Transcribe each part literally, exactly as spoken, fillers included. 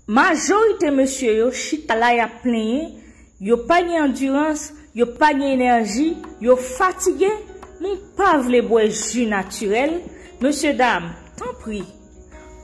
Majorite mesye yo chita la y ap plenyen, yo pa gen andirans, yo pa gen enèji, yo fatige, nou pa vle bwè ji natirèl. Mesye dam, tanpri,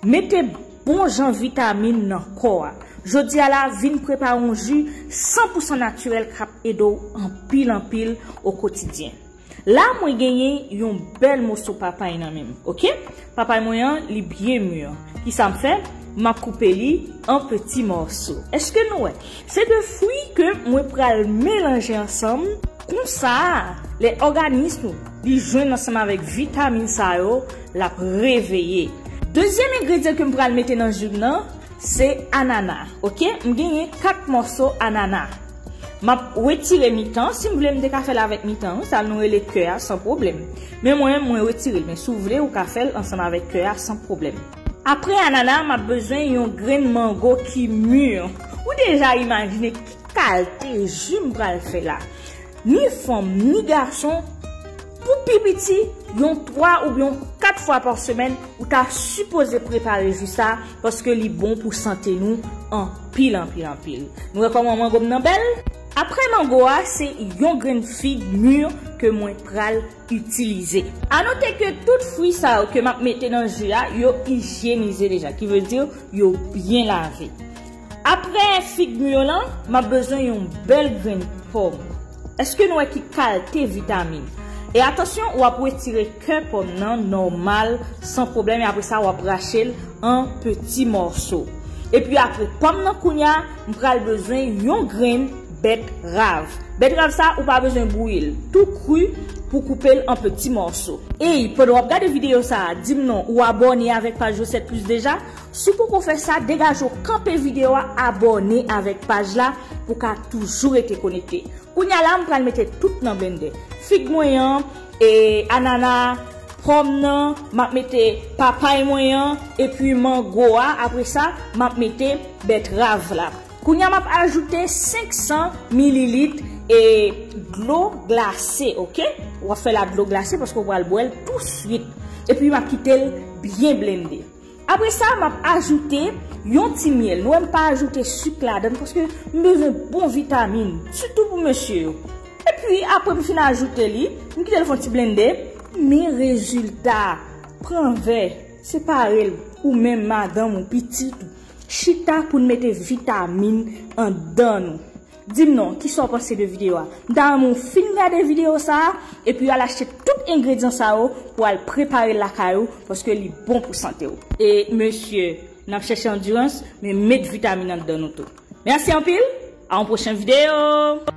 mete bon jan vitamin nan kò a. Jodi a la, vin prepare yon ji san pou san natirèl k ap ede w anpil anpil o kotidyen. La, mwen genyen yon bèl moso papay nan men m, oke? Papay mwen an, li byen mi. Kisa m fè? M ap koupe li an peti mòso. Èske nou wè? Se de fwi ke mwen pral melanje ansanm. Konsa, lè òganis nou, li jwenn ansanm avèk vitamin sa yo, l ap reveye. Dezyèm engredyan ke m pral mete nan ji m nan, se anana, oke? M genyen kat mòso anana. M ap retire mitan, si m vle m te ka fè l avèk mitan, wi, sa nou rele kè a, san pwoblèm. Men mwen, mwen retire l, men si w vle, ou ka fè l ansanm avèk kè a, san pwoblèm. Apre anana, m ap bezwen yon grenn mango ki mi. Ou deja imajine ki kalte ji m pral fè la. Ni fanm, ni gason, pou pi piti, yon twa oubyen kat fwa pa semèn, ou ta sipoze prepare ji sa, paske li bon pou sante nou anpil, anpil, anpil. Nou wè kòman mango m nan bèl? Apre mango a, se yon grenn fig mi ke mwen pral itilize. A note ke tout fwi sa yo ke m ap mete nan ji a, yo ijyenize deja, ki vle di yo byen lave. Apre fig mi yo lan, m ap bezwen yon bèl grenn pòm. Èske nou wè ki kalte vitamin? E atansyon, w ap retire kè pòm nan nòmal, san pwoblèm, e apre sa, w ap rache l an peti mòso. Epi apre pòm nan, kounye a, m pral bezwen yon grenn bètrav. Bètrav sa, ou pa bezwen bouyi l. Tou kri pou koupe l an peti mòso. Ey, pandan w ap gade videyo sa a, di m non, ou abòne avèk paj Josette Plus deja? Si w poko fè sa, degaje w kanpe videyo a, abòne avèk paj la pou w ka toujou rete konekte. Kounye a la, m pral mete tout nan blendè. Fig mwen an, e, anana, pòm nan, m ap mete papay mwen an, epi mango a. Apre sa, m ap mete bètrav la. Kounye a, m ap ajoute senk san mililit e dlo glase, oke? W ap fè l ak dlo glase paske w pral bwè l touswit. Epi, m ap kite l byen blende. Apre sa, m ap ajoute yon ti myèl. Nou wè m pa ajoute sik ladan l paske m bezwen bon vitamin, sitou pou mesye yo. Epi, apre m fin ajoute li, m kite l fè yon ti blende. Men rezilta, pran vè, separe l, ou menm, madanm ou, pitit ou. Chita pou n mete vitamin anndan nou. Di m non, kisa w panse de videyo a? M ta renmen w fin gade videyo sa a, epi w al achte tout engredyan sa yo pou w al prepare l lakay ou, paske li bon pou sante w. E mesye, n ap chèche andirans, men met vitamin anndan nou tou. Mèsi anpil, a yon pwochen videyo!